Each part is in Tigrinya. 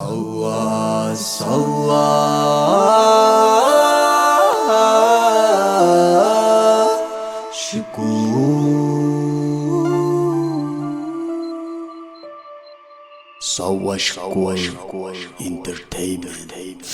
ሳዋ ሳዋ ሽኮር ሳዋ ሽኮር ኢንተርቴይንመንት።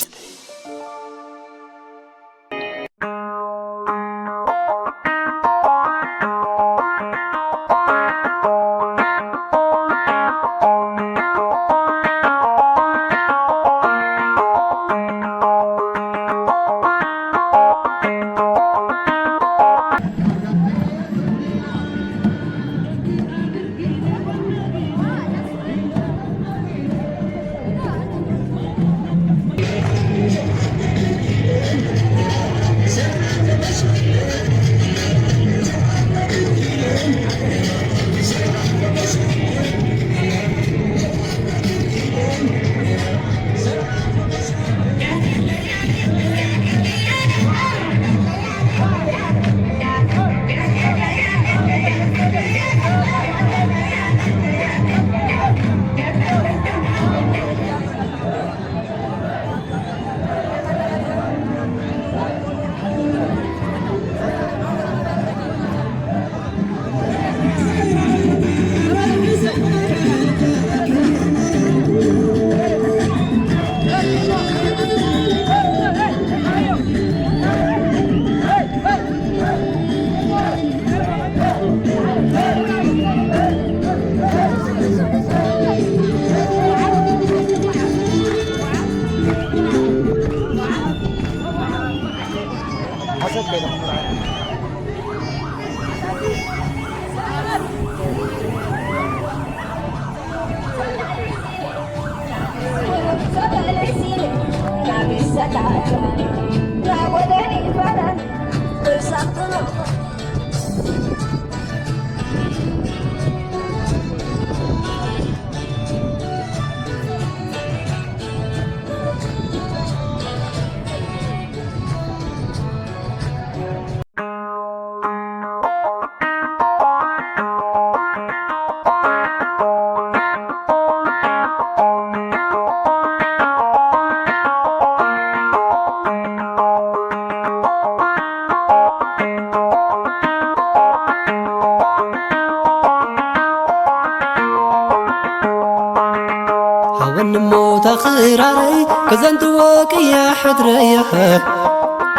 ሃበኒ እሞ እታ ክራረይ ከዘንትዎ ቅያ ሕድረይ፣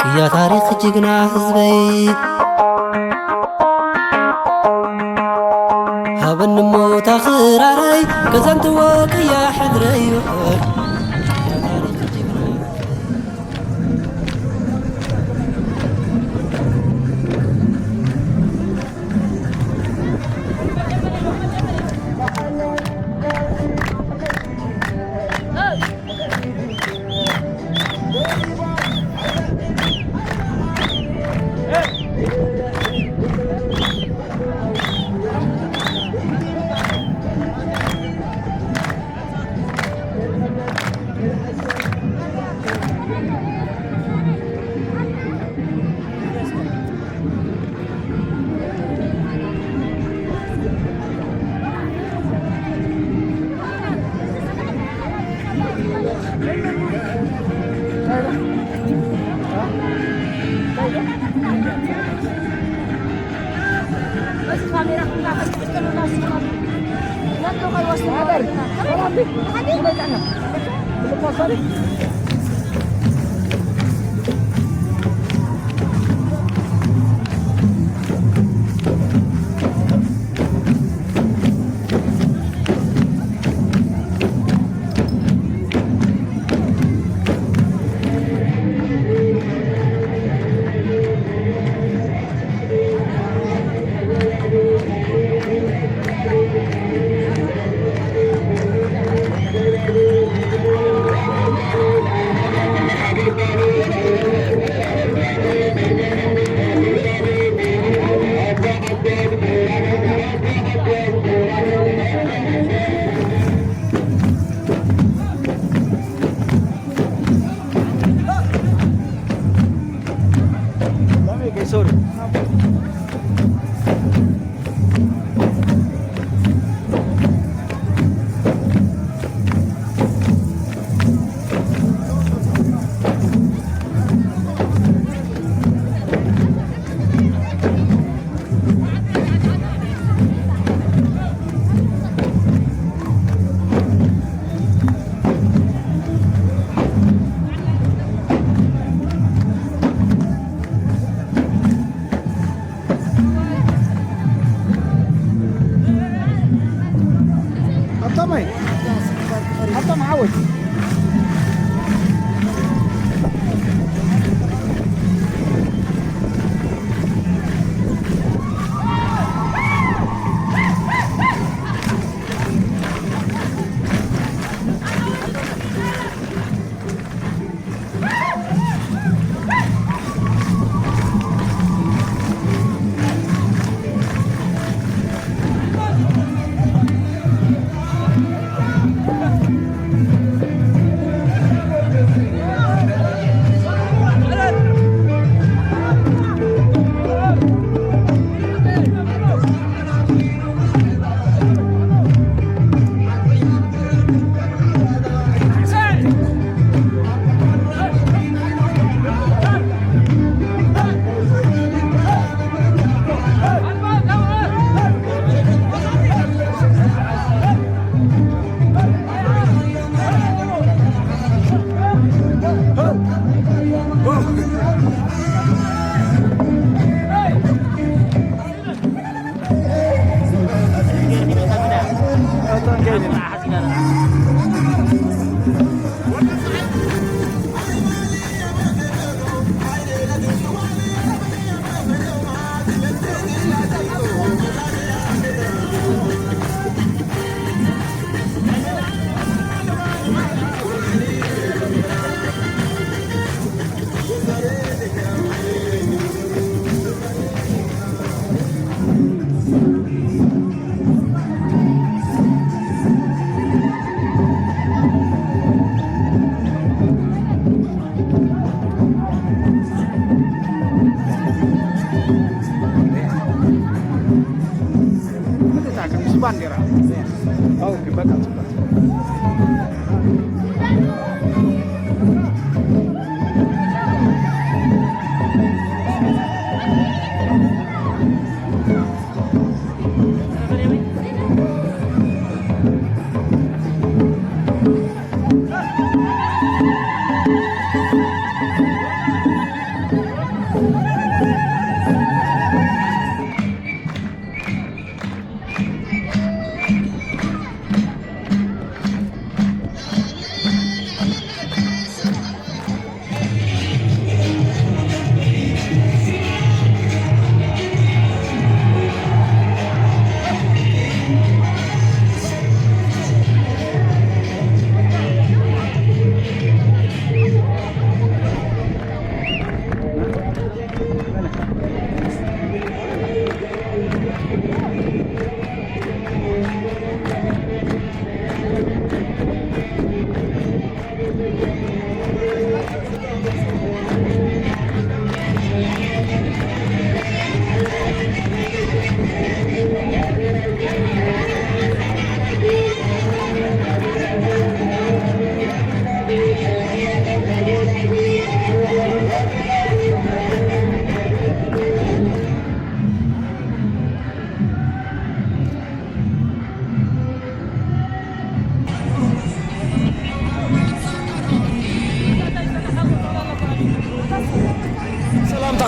ቅያ ታሪኽ ጅግና ህዝበይ። ሃበኒ እሞ እታ ክራረይ ከዘንትዎ ቅያ ሕድረይ፣ ቅያ ታሪኽ ጅግና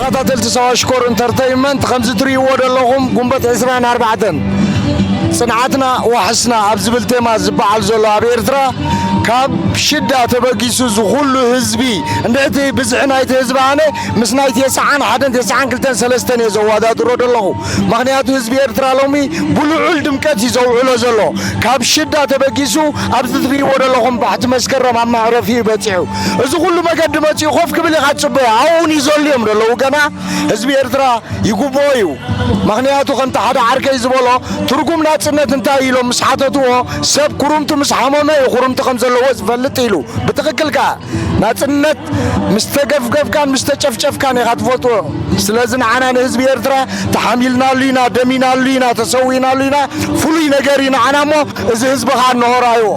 ተኸታተልቲ ሳዋ ሽኮር ኢንተርተይንመንት፣ ከምዚ ትርእይዎ ዘለኹም፣ ጉንበት ዕስራን ኣርባዕተን ጽንዓትና ዋሕስና ኣብ ዝብል ቴማ ዝበዓል ዘሎ ኣብ ኤርትራ፣ ካብ ሽዳ ተበጊሱ ዝኹሉ ህዝቢ፣ እንድዕቲ ብዝሒ ናይቲ ህዝቢ ኣነ ምስ ናይ ተስዓን ሓደን ተስዓን ክልተን ሰለስተን እየ ዘወዳድሮ ዘለኹ። ምኽንያቱ ህዝቢ ኤርትራ ሎሚ ብልዑል ድምቀት እዩ ዘውዕሎ ዘሎ። ካብ ሽዳ ተበጊሱ ኣብዚ ትርእይዎ ዘለኹም ባሕቲ መስከረም ኣብ መዕረፊኡ በጺሑ። እዚ ኩሉ መገዲ መጺኡ ኮፍ ክብል ኢኻ ትጽበዮ። ኣብኡ እውን ይዘሉ እዮም ዘለዉ ገና። ህዝቢ ኤርትራ ይግብኦ እዩ። ምኽንያቱ ከምቲ ሓደ ዓርከይ ዝበሎ ትርጉም ናጽነት እንታይ ኢሎም ምስ ሓተትዎ ሰብ ኩርምቱ ምስ ሓመመ እዩ ኩርምቲ ከም ዘለዎ ዝፈልጥ ኢሉ። ብትኽክል ከኣ ናጽነት ምስ ተገፍገፍካን ምስ ተጨፍጨፍካን ኢኻ ትፈልጦ። ስለዚ ንዓና ንህዝቢ ኤርትራ ተሓሚልናሉ ኢና፣ ደሚናሉ ኢና፣ ተሰዊእናሉ ኢና። ፍሉይ ነገር እዩ ንዓና እሞ እዚ ህዝቢ ኸኣ እንሆ ርኣይዎ።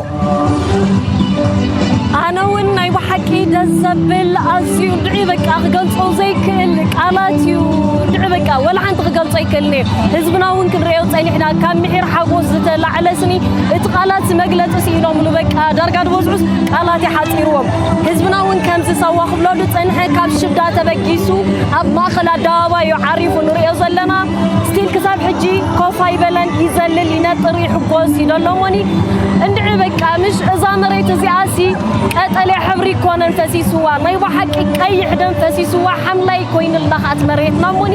ኣነ እውን ናይ ብሓቂ ደስ ዘብል ኣዝዩ እንድዒ በቃ ክገልጾ ዘይክእል ቃላት እዩ። እንድዒ በቃ ወላ ሓንቲ ክገልጾ ኣይክእልን እየ። ህዝብና እውን ክንርእዮ ጸኒሕና ካብ ምሒር ሓጎስ ዝተላዕለ ስኒ እቲ ቃላት መግለጺ ስኢኖምሉ በቃ ዳርጋ ዝበዝሑስ ቃላት ይሓጺርዎም። ህዝብና እውን ከምዚ ሳዋ ክብለሉ ጸንሐ ካብ ሽዳ ተበጊሱ ኣብ ማእኸል ኣደባባይ እዩ ዓሪፉ ንርእዮ ዘለና። ስቲል ክሳብ ሕጂ ኮፍ ኣይበለን ይዘልል ይነጥር ይሕጎስ ይደሎ እሞኒ እንድዒ በቃ ምሽ እዛ መሬት እዚኣሲ ቀጠልያ ሕብሪ ኮነን ፈሲስዋ ናይ ብሓቂ ቀይሕ ደም ፈሲስዋ ሓምላይ ኮይንልና ከኣት መሬትና እሞኒ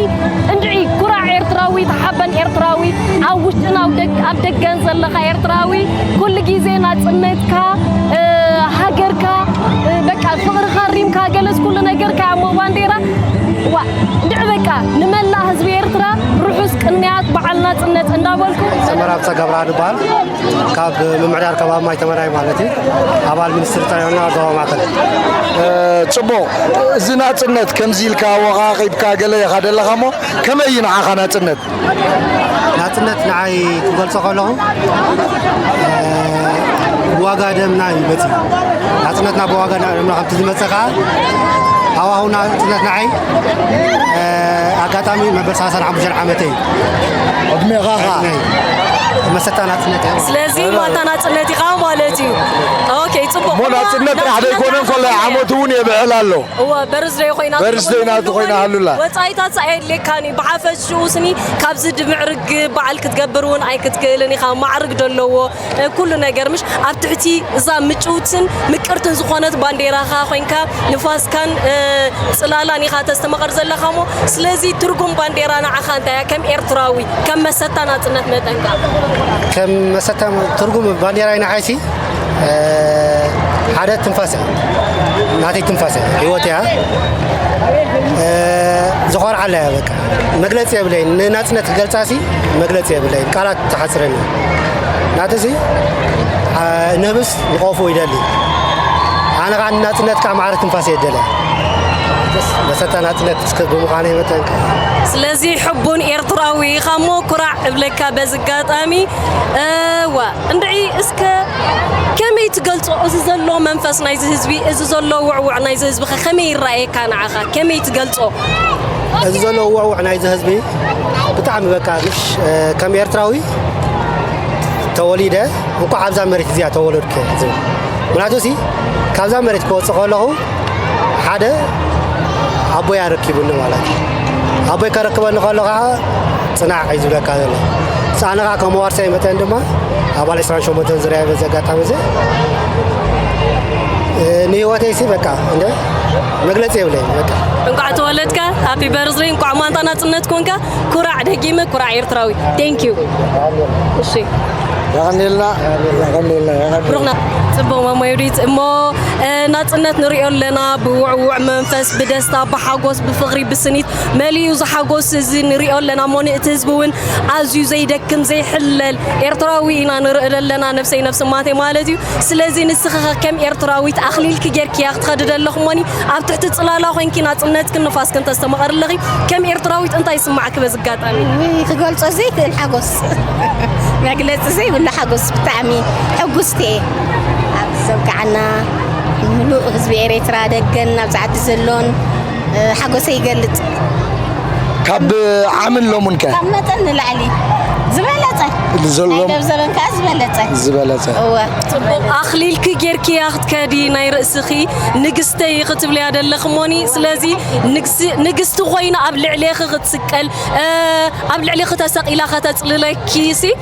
እንድዒ ኩራዕ ኤርትራዊ ተሓበን ኤርትራዊ ኣብ ውሽጥን ኣብ ደግ- ኣብ ደገን ዘለኻ ኤርትራዊ ኩሉ ግዜ ናጽነትካ እ፣ ሃገርካ እ፣ በቃ ፍቕርኻ ሪምካ ገለስ ኩሉ ነገርካ እሞ ባንዴራ ዋ እንድዒ በቃ ንመላእ ህዝቢ ኤርትራ ርሑስ ቅንያት በዓል ናጽነት እንዳበልኩ ሰመራብ ጸጋብርሃን ይበሃል። ካብ ምምሕዳር ከባቢ ማይ ተመናይ ማለት እዩ። ኣባል ሚኒስትሪ ጥዕና ዞባ ማእከል። ጽቡቕ። እዚ ናጽነት ከምዚ ኢልካ ወቓቒብካ ገለ ኢኻ ደለኻ እሞ ከመይ እዩ ንዓኻ ናጽነት? ናጽነት ንዓይ ክገልጾ ከለኹ እ፣ ዋጋ ደምና እዩ መጺኡ። ናጽነትና ብዋጋ ደምና ከምቲ ዝመጸ ከኣ ሃዋህው ናጽነት ንዓይ እ፣ ኣጋጣሚ መበል ሰላሳን ሓሙሽተን ዓመተይ እዩ። ዕድሜኻ ኸኣ? ናይ መሰታ ናጽነት እያ። ስለዚ ማታ ናጽነት ኢኻ ማለት እዩ ኦኬ ጽቡቕ እሞ ናጽነት ጥራሕ ዘይኮነ እንከሎ ዓመቱ እውን የብዕል ኣሎ። እዋ በርዝደይ ኮይና በርዝደይ ናቱ ኮይና ሃሉላ። ወጻኢታት ኣየድልየካን እዩ ብሓፈሽኡ ስኒ ካብዚ ድምዕርግ በዓል ክትገብር እውን ኣይክትክእልን ኢኻ ማዕርግ ደለዎ እ፣ ኩሉ ነገር ምሽ ኣብ ትሕቲ እዛ ምጭውትን ምቅርትን ዝኾነት ባንዴራኻ ኮይንካ ንፋስካን እ፣ ጽላላን ኢኻ ተስተማቐር ዘለኻ እሞ ስለዚ ትርጉም ባንዴራ ንዓኻ እንታይ እያ ከም ኤርትራዊ ከም መሰታ ናጽነት መጠንካ ከም መሰታ ትርጉም ባንዴራ ንዓይሲ እ፣ ሓደ ትንፋስ እያ። ናተይ ትንፋስ እያ። ህይወት እያ። እ፣ ዝኾርዓላ እያ በቃ። መግለጺ የብለይን። ንናጽነት ክገልጻሲ መግለጺ የብለይን። ቃላት ተሓጽረኒ። ናተሲ ኣ፣ ንህብስ ንቆፉ ይደሊ። ኣነ ከዓ ንናጽነት ከዓ ማዕረ ትንፋስ እየ ደለ። መሰታ ናጽነት እስከ ብምዃነይ መጠን ከዓ ስለዚ ሕቡን ኤርትራዊ ኢኻ እሞ ኩራዕ እብለካ በዚ ኣጋጣሚ እዋ እንድዒ እስከ ከመይ ትገልጾ እዚ ዘሎ መንፈስ ናይዚ ህዝቢ እዚ ዘሎ ውዕውዕ ናይዚ ህዝቢ ከ ከመይ ይረኣየካ ንዓኻ ከመይ ትገልጾ እዚ ዘሎ ውዕውዕ ናይዚ ህዝቢ ብጣዕሚ በቃ ምሽ እ፣ ከም ኤርትራዊ ተወሊደ እንኳዕ ኣብዛ መሬት እዚኣ ተወለድኩ ዝብል ምክንያቱ ሲ ካብዛ መሬት ክወፅእ ከለኹ ሓደ ኣቦይ ኣረኪቡኒ ማለት እዩ ኣቦይ ከረክበኒ ከሎ ከዓ ፅናዕ እዩ ዝብለካ ዘሎ ኣነ ከዓ ከም ዋርሳይ መጠን ድማ ኣባል ዕስራን ሸሞንተን ዝርያ በዚ ኣጋጣሚ እዚ እ፣ ንህይወተይ ሲ በቃ እንደ መግለፂ የብለይ በቃ እንኳዕ ተወለድካ ሃፒ በርዝደይ እንኳዕ ማንታ ናፅነት ኮንካ ኩራዕ ደጊመ ኩራዕ ኤርትራዊ thank you እሺ የቐንየልና። ብሩኽና ፅቡቅ መሞይ ውዲት እሞ እ፣ ናፅነት ንሪኦ ኣለና ብውዕውዕ መንፈስ ብደስታ ብሓጎስ ብፍቅሪ ብስኒት መሊኡ ዝሓጎስ እዚ ንሪኦ ኣለና እሞ ንእቲ ህዝቢ እውን ኣዝዩ ዘይደክም ዘይሕለል ኤርትራዊ ኢና ንርኢ ዘለና ነብሰይ ነብሲ ማቴ ማለት እዩ ስለዚ ንስኺ ከ ከም ኤርትራዊት ኣኽሊልኪ ጌርክያ ክትኸዲ ደለኹ እሞኒ ኣብ ትሕቲ ፅላላ ኮይንኪ ናፅነትክን ንፋስክን ተስተማቐሪ ኣለኺ ከም ኤርትራዊት እንታይ ይስማዕኪ በዚ ኣጋጣሚ ውይ ክገልጾ ዘይክእል ሓጎስ መግለጺ ዘይብሉ ሓጎስ ብጣዕሚ ሕጉስቲ እየ ኣብዚ ዘብቅዓና ምሉእ ህዝቢ ኤሬትራ ደገን ኣብዚ ዓዲ ዘሎን እ፣ ሓጎሰይ ይገልጽ ካብ ዓምን ሎሙን ከ? ካብ መጠን ንላዕሊ ዝበለጸ። ንዘሎም ገንዘበን ከዓ ዝበለጸ። ዝበለጸ እወ። ኣኽሊልኪ ጌርክያ ክትከዲ ናይ ርእስኺ ንግስተይ ክትብልያ ደለኺ እሞኒ። ስለዚ ንግስ- ንግስቲ ኮይና ኣብ ልዕሌኺ ክትስቀል፣ እ፣ ኣብ ልዕሌኺ ተሰቒላ ከተጽልለኪ ሲ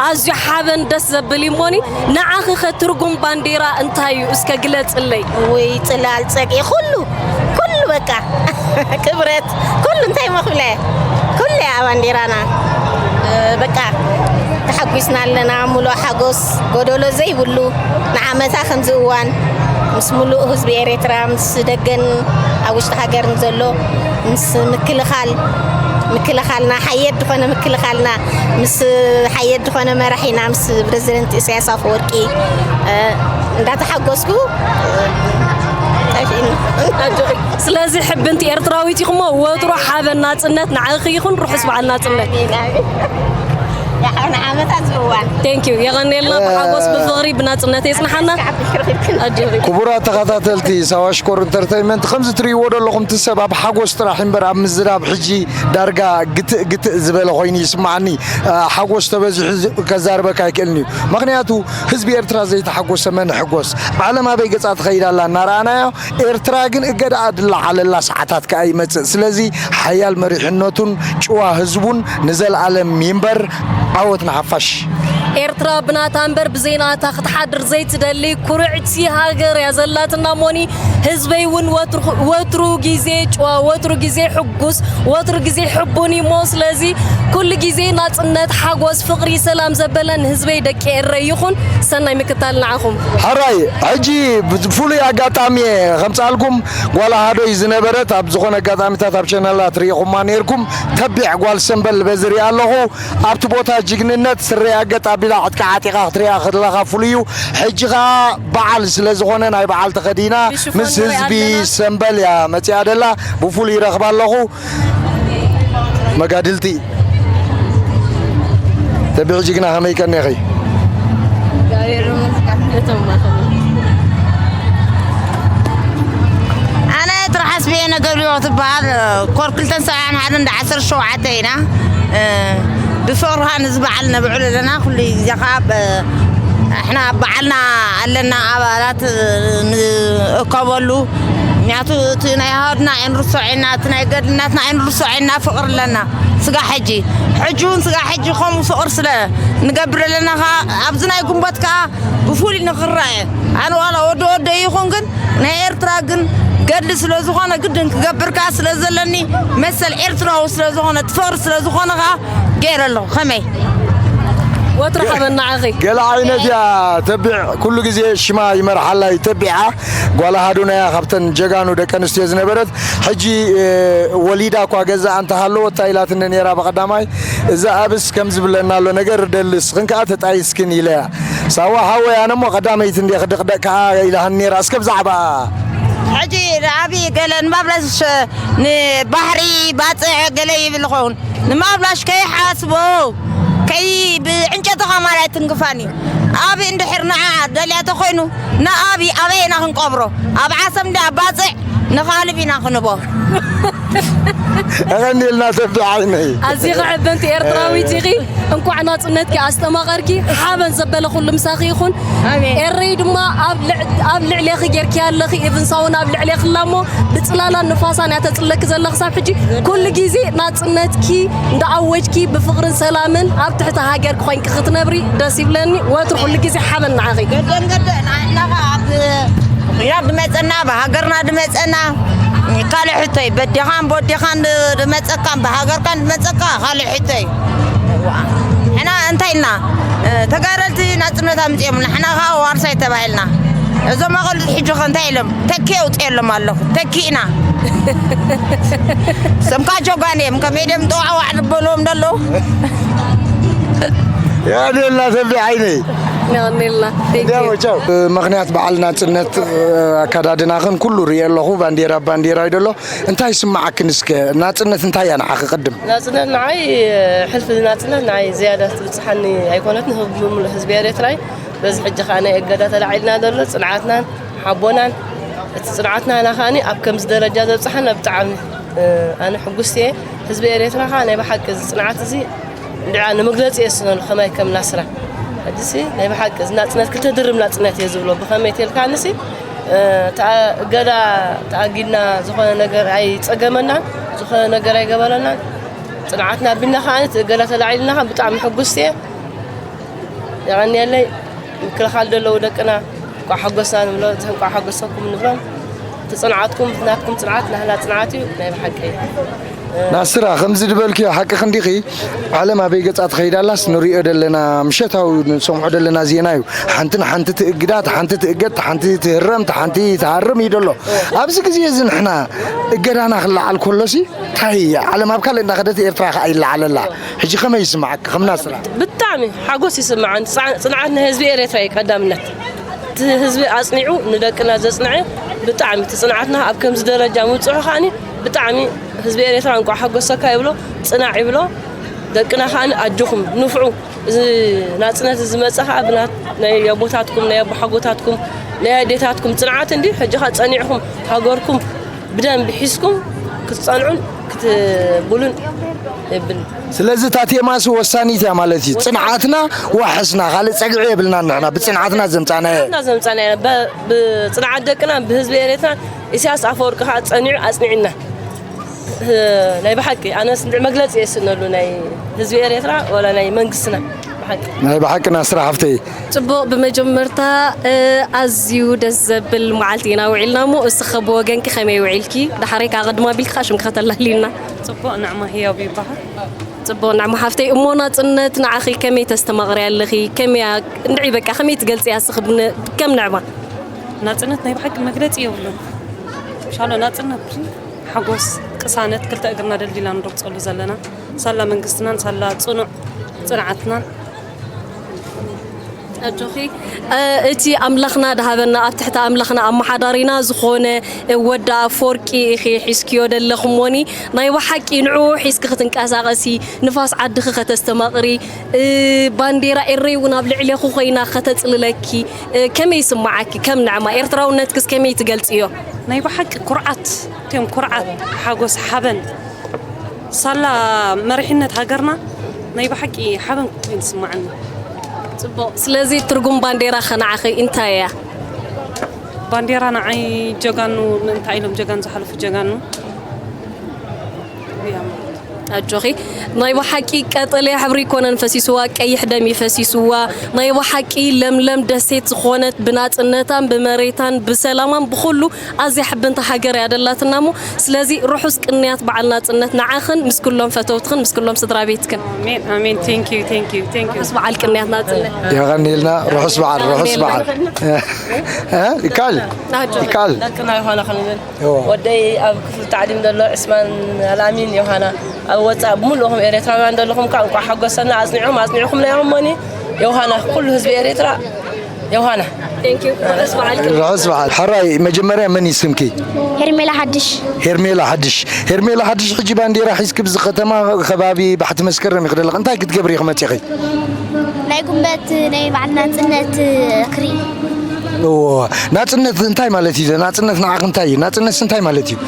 ኣዝዩ ሓበን ደስ ዘብል እዩ እሞኒ። ንዓኺ ከ ትርጉም ባንዴራ እንታይ እዩ? እስከ ግለጽለይ። ወይ ጽላል ጸቂ ኩሉ ኩሉ በቃ ክብረት ኩሉ እንታይ መኽብለ ኩሉ ያ ባንዴራና። እ፣ በቃ ተሓጒስና ኣለና። ሙሉእ ሓጎስ ጎደሎ ዘይብሉ ንዓመታ ከምዚ እዋን ምስ ሙሉእ ህዝቢ ኤርትራ ምስ ደገን ኣብ ውሽጢ ሃገርን ዘሎ ምስ ምክልኻል ምክልኻልና ሓየት ዝኾነ ምክልኻልና ምስ ሓየት ዝኾነ መራሒና ምስ ፕረዚደንት ኢሳያስ ኣፈወርቂ፣ እ፣ እንዳተሓጎስኩ ጠፊእኒ። ስለዚ ሕብንቲ ኤርትራዊት ኢኹሞ። ወትሩ ሓበን ናጽነት ንዓኺ ይኹን። ርሑስ በዓል ናጽነት። ንዓመታት ዝእዋን Thank you። የቐኔልና። ብሓጎስ ብፍቕሪ ብናጽነት የጽንሓና። ኣጆኺ። ክቡራት ተኸታተልቲ ሳዋ ሽኮር ኢንተርተይመንት፣ ከምዚ ትርእይዎ ዘለኹም እቲ ሰብ ኣብ ሓጎስ ጥራሕ እምበር ኣብ ምዝራብ ሕጂ ዳርጋ ግትእ ግትእ ዝበለ ኮይኑ ይስማዓኒ። እ፣ ሓጎስ ተበዚሑ ዝ- ከዛርበካ ኣይክእልን እዩ። ምኽንያቱ ህዝቢ ኤርትራ ዘይተሓጎሰ መን ሕጎስ? ዓለም ኣበይ ገጻ ትኸይድ ኣላ እናረኣናዮ። ኤርትራ ግን እገዳኣ ዝለዓለላ ሰዓታት ከኣ ይመጽእ። ስለዚ ሓያል መሪሕነቱን ጭዋ ህዝቡን ንዘለኣለም ይንበር። ዓወት ንሓፋሽ። ኤርትራ ብናታ እምበር ብዘይናታ ክትሓድር ዘይትደሊ ኩርዕቲ ሃገር እያ ዘላትና እሞኒ። ህዝበይ እውን ወትሩ- ወትሩ ግዜ ጭዋ፣ ወትሩ ግዜ ሕጉስ፣ ወትሩ ግዜ ሕቡን እዩ እሞ። ስለዚ ኩሉ ግዜ ናጽነት፣ ሓጎስ፣ ፍቕሪ፣ ሰላም ዘበለ ንህዝበይ ደቂ ኤረይ ይኹን። ሰናይ ምክታል ንዓኹም። ሕራይ ሕጂ ብፍሉይ ኣጋጣሚ እየ ከምጻልኩም። ጓል ኣሃዶይ ዝነበረት ኣብ ዝኾነ ኣጋጣሚታት ኣብ ሸነላት ርኢኹማ ነይርኩም። ተቢዕ ጓል ሰምበል በዚ ሪኣ ኣለኹ። ኣብቲ ቦታ ጅግንነት ስረያ ገጥ ኣቢላ ዕጥቃ ዓጢቓ ክትሪኣ ከለኻ ፍሉይ እዩ። ሕጂ ኸኣ በዓል ስለ ዝኾነ ናይ በዓል ተኸዲና ብሽፎን ምስ ንሪኣ ህዝቢ ኣለና። ሰምበል እያ መጺኣ ደላ። ብፍሉይ ይረኽባ ኣለኹ። መጋድልቲ ተቢዕ ጅግና ከመይ ቀኒኺ? ኣነ ጥራሕ ኣስበየ ነገርዮ ትበሃል ኮር ክልተን ሰብዓን ሓደን እንዳ ዓሰርተ ሸውዓተ ኢና። እ፣ ብፍቕሪ ከዓ ነዚ በዓል ነብዕሉ ኣለና። ኩሉ ግዜ ከዓ ብ- ኣሕና ኣብ በዓልና ኣለና ኣባላት ንእከበሉ። ምክንያቱ እቲ ናይ ሃወድና ኣይንርሶዔና፣ እቲ ናይ ገድልናትና ኣይንርሶዔና፣ ፍቕሪ ኣለና። ስጋ ሕጂ ሕጂ እውን ስጋ ሕጂ ከምኡ ፍቕሪ ስለ ንገብር ኣለና ከዓ ኣብዚ ናይ ጉንበት ከዓ ብፍሉይ ንኽረአ። ኣነ ዋላ ወዲ ወደ ይኹን ግን ናይ ኤርትራ ግን ገድሊ ስለ ዝኾነ ግድን ክገብር ከዓ ስለ ዘለኒ መሰል ኤርትራዊ ስለ ዝኾነ እቲ ፍቕሪ ስለ ዝኾነ ከዓ ገይረ ኣለኹ። ከመይ ወትሩ ሓበን ንዓኺ። ገለ ዓይነት እያ ተቢዕ። ኩሉ ግዜ ሽማ ይመርሓላ እዩ ተቢዓ። ጓል ኣሃዱና እያ ካብተን ጀጋኑ ደቂ ኣንስትዮ ዝነበረት። ሕጂ እ፣ ወሊዳ እኳ ገዛ እንተሃለወት እንታይ ኢላትኒ ነይራ ብቐዳማይ፣ እዛ ኣብስ ከም ዝብለና ኣሎ ነገር ደልስ ኽን ከዓ ተጣይስክን ኢለያ። ሳዋ ሓወይ ኣነ እሞ ቀዳመይቲ እንደ ክድቕደቅ ከዓ ኢላሃኒ ነይራ። እስከ ብዛዕባ ሕጂ ንዓብዪ ገለ ንማብለሽ ንባሕሪ ባፅዕ ገለ ይብል ኸውን ንማብላሽ ከይሓስቦ ከይ ብዕንጨቲ ከማል ኣይትንግፋኒ። ኣብ እንድሕር ንዓ ደልያ ተኮይኑ ንኣብ ኣበይ ኢና ክንቀብሮ? ኣብ ዓሰብ እንዲ ኣብ ባፅዕ ንኻልብ ኢና ክንቦ። ኣቐኒልና ተቢ ዓይነይ ኣዚኺ ዕብንቲ ኤርትራዊት ኢኺ። እንኳዕ ናጽነትኪ ኣስተማቐርኪ። ሓበን ዘበለ ኩሉ ምሳኺ ይኹን። ኣሜን። ኤረይ ድማ ኣብ ልዕ- ኣብ ልዕሌኺ ጌርኪ ኣለኺ። ኢቭንሳ እውን ኣብ ልዕሌኺ ኣላ እሞ ብጽላላን ንፋሳን እያ ተጽለኪ ዘላ ክሳብ ሕጂ። ኩሉ ግዜ ናጽነትኪ እንዳኣወጅኪ ብፍቕርን ሰላምን ኣብ ትሕቲ ሃገርኪ ኮይንኪ ክትነብሪ ደስ ይብለኒ። ወትሩ ኩሉ ግዜ ሓበን ንዓኺ። ገደን ገደ ንዓና ኣብ ያድ መጸና ብሃገርና ድመጸና ካልእ ሕቶይ በዴኻን በዴኻን ድመጸካን ብሃገርካን ድመጸካ ካልእ ሕቶይ ሕና እንታይ ኢልና ተጋደልቲ ናጽነት ኣምጺኦም ንሕና ከዓ ዋርሳይ ተባሂልና እዞም ኣቐሉት ሕጂ ከ እንታይ ኢሎም ተኪ የውፅየሎም ኣለኹ ተኪእና ሰምካቸው ጋኔም ከመይ ደም ጠዋዕዋዕ ዝበልዎም ደለዉ ያኔልና ተቢ ዓይነይ ነቕኔልና። Thank you። ቻው። ምኽንያት በዓል ናጽነት ኣከዳድናኽን ኩሉ ርእየ ኣለኹ። ባንዴራ ባንዴራ እዩ ደሎ። እንታይ ይስምዓክን እስከ? ናጽነት እንታይ እያ ንዓኺ ቅድም? ናጽነት ንዓይ ሕልፊ ናጽነት ንዓይ ዝያዳ ትብጽሓኒ ኣይኮነትን። ህብ- ብምሉእ ህዝቢ ኤርትራይ በዚ ሕጂ ከዓ ናይ እገዳ ተላዒልና ዘሎ ጽንዓትናን ሓቦናን እቲ ጽንዓትና ና ከዓኒ ኣብ ከምዚ ደረጃ ዘብጽሓና ብጣዕሚ ኣነ ሕጉስቲ እየ። ህዝቢ ኤርትራ ከዓ ናይ ብሓቂ እዚ ጽንዓት እዚ እንድዓ ንምግለፂ እየ ዝስነሉ ከማይ ከም ናስራ። ሕጂሲ ናይ ብሓቂ እዚ ናፅነት ክልተ ድርብ ናፅነት እየ ዝብሎ። ብኸመይ ተልካንሲ እገዳ ተኣጊድና ዝኾነ ነገር ኣይፀገመናን፣ ዝኾነ ነገር ኣይገበረናን። ፅንዓትና ቢልና ከዓ እቲ እገዳ ተላዒልና ከዓ ብጣዕሚ ሕጉስቲ እየ። የቐንየለይ። ምክልኻል ዘለዉ ደቅና እንቋዕ ሓጎስና ንብሎ፣ እንቋዕ ሓጎሰኩም ንብሎም። እቲ ጽንዓትኩም፣ ናትኩም ጽንዓት ናህና ጽንዓት እዩ። ናይ ብሓቂ። ናስራ፣ ከምዚ ዝበልክዮ ሓቂ ክንዲኺ፣ ዓለም ኣበይ ገጻ ትኸይድ ኣላስ ንሪኦ ደለና፣ ምሸታዊ ንሰምዖ ደለና ዜና እዩ። ሓንቲ ንሓንቲ ትእግዳ፣ እቲ ሓንቲ ትእገድ፣ እቲ ሓንቲ ትህረም፣ እቲ ሓንቲ ትሃርም እዩ ደሎ። ኣብዚ ግዜ እዚ ንሕና እገዳና ክለዓል ከሎሲ፣ እንታይ ዓለም ኣብ ካልእ እንዳኸደት ኤርትራ ከኣ ይለዓለላ። ሕጂ ከመይ ይስምዓካ ከም ናስራ? ብጣዕሚ ሓጎስ ይስምዓኒ። ጽዓ-፣ ጽንዓት ናይ ህዝቢ ኤርትራ እዩ ቀዳምነት። እቲ ህዝቢ ኣጽኒዑ ንደቅና ዘጽንዐ ብጣዕሚ እቲ ጽንዓትና ኣብ ከምዚ ደረጃ ምብጽሑ ከኣኒ ብጣዕሚ ህዝቢ ኤርትራ እንቋዕ ሓጎሰካ ይብሎ፣ ጽናዕ ይብሎ። ደቅና ከኣኒ ኣጆኹም ንፍዑ። እዚ ናጽነት እዚ ዝመጸ ከኣ ብናት-፣ ናይ ኣቦታትኩም፣ ናይ ኣቦሓጎታትኩም፣ ናይ ኣዴታትኩም ጽንዓት እንዲ ሕጂ ከኣ ጸኒዕኹም ሃገርኩም ብደንቢ ሒዝኩም ክትጸንዑን ክትብሉን የብል። ስለዚ እታ ቴማሲ ወሳኒት እያ ማለት እዩ። ጽንዓትና ዋሕስና፣ ካልእ ጸግዒ የብልናን ንሕና፣ ብጽንዓትና ዘምጻናዮ። ጽንዓትና ዘምጻናዮ። በ-፣ ብጽንዓት ደቅና፣ ብህዝቢ ኤርትራ፣ ኢሳያስ ኣፈወርቂ ከኣ ጸኒዑ ኣጽኒዕና። እ፣ ናይ ብሓቂ፣ ኣነስ እንድዒ መግለጺ እየ ዝስእነሉ ናይ ህዝቢ ኤርትራ፣ ወላ ናይ መንግስትና፣ ብሓቂ። ናይ ብሓቂ ናስራ ሓፍተይ። ጽቡቕ፣ ብመጀመርታ፣ እ፣ ኣዝዩ ደስ ዘብል መዓልቲ ኢና ውዒልና እሞ፣ እስኸ ብወገንኪ ከመይ ውዒልኪ? ደሓረይ ከኣ ቅድም ኣቢልኪ ከኣ ሽምኪ ከተላልዩና። ጽቡቕ፣ ንዕማ ህያብ ይበሃል። ጽቡቕ፣ ንዕማ ሓፍተይ፣ እሞ ናጽነት ንዓኺ ከመይ ተስተማቕርያ ኣለኺ? ከመይ እያ፣ እንድዒ በቃ፣ ከመይ ትገልጽያ እስኺ ብነ-፣ ከም ንዕማ? ናጽነት ናይ ብሓቂ መግለጺ የብሉን። ሻሎ ናጽነት ሓጎስ፣ ቅሳነት፣ ክልተ እግርና ደልዲልና ንረግጸሉ ዘለና፣ ሳላ መንግስትናን ሳላ ጽኑዕ ጽንዓትናን። ኣጆኺ፣ እ፣ እቲ ኣምላኽና ድሃበና፣ ኣብ ትሕቲ ኣምላኽና ኣመሓዳሪና ዝኾነ፣ እ፣ ወዲ ኣፈወርቂ ኢኺ ሒዝክዮ ደለኽሞኒ። ናይ ብሓቂ ንዕኡ ሒዝኪ ክትንቀሳቐሲ፣ ንፋስ ዓድኺ ከተስተማቕሪ፣ እ፣ ባንዴራ ኤረይ እውን ኣብ ልዕሌኹ ኮይና ከተጽልለኪ፣ እ፣ ከመይ ይስምዓኪ? ከም ንዕማ ኤርትራውነትክስ ከመይ ትገልጽዮ? ናይ ብሓቂ ኩርዓት፣ እቶም ኩርዓት፣ ሓጎስ፣ ሓበን፣ ሳላ መሪሕነት ሃገርና ናይ ብሓቂ ሓበን ኮይኑ ይስምዓኒ። ጽቡቕ። ስለዚ ትርጉም ባንዴራኸ ንዓኺ እንታይ እያ? ባንዴራ ንዓይ ጀጋኑ፣ እንታይ ኢሎም ጀጋኑ ዝሓለፉ ጀጋኑ። ኣጆኺ። ናይ ብሓቂ ቀጠልያ ሕብሪ ኣይኮነን ፈሲስዋ፣ ቀይሕ ደም እዩ ፈሲስዋ። ናይ ብሓቂ ለምለም ደሴት ዝኾነት ብናጽነታን ብመሬታን ብሰላማን ብኹሉ ኣዝያ ሕብንቲ ሃገር እያ ደላትና እሞ፣ ስለዚ ርሑስ ቅንያት በዓል ናጽነት ንዓኽን ምስ ኩሎም ፈተውትኽን ምስ ኩሎም ስድራ ቤትክን። ኣሜን፣ ኣሜን። Thank you, thank you, thank you። ርሑስ በዓል ቅንያት ናጽነት። የቐንየልና። ርሑስ በዓል፣ ርሑስ በዓል። እ? ይካል? ኣጆ። ይካል? ደቅና ይኾና ክንብል። እዎ። ወደይ ኣብ ክፍሊ ታዕሊም ዘሎ ዕስማን ኣልኣሚን ዮሃና፣ ኣብ ወጻእ ብምሉእኹም ኤርትራውያን ዘለኹም ከኣ እንቋዕ ሓጎሰና። ኣጽኒዑም ኣጽኒዕኹም ናይ እሞኒ ዮሃና፣ ኩሉ ህዝቢ ኤርትራ ዮሃና። Thank you። ርሑስ በዓል። ርሑስ በዓል። ሕራይ፣ መጀመርያ መን እዩ ስምኪ? ሄርሜላ ሓድሽ። ሄርሜላ ሓድሽ። ሄርሜላ ሓድሽ፣ ሕጂ ባንዴራ ሒዝኪ ብዚ ከተማ ከባቢ ባሕቲ መስከረም ኢኺ ዘለኺ። እንታይ ክትገብሪ ኢኺ መጺኺ? ናይ ጉንበት ናይ በዓል ናጽነት ክርኢ። እዎ፣ ናጽነት እንታይ ማለት እዩ? ናጽነት ንዓኺ እንታይ እዩ? ናጽነትስ እንታይ ማለት እዩ?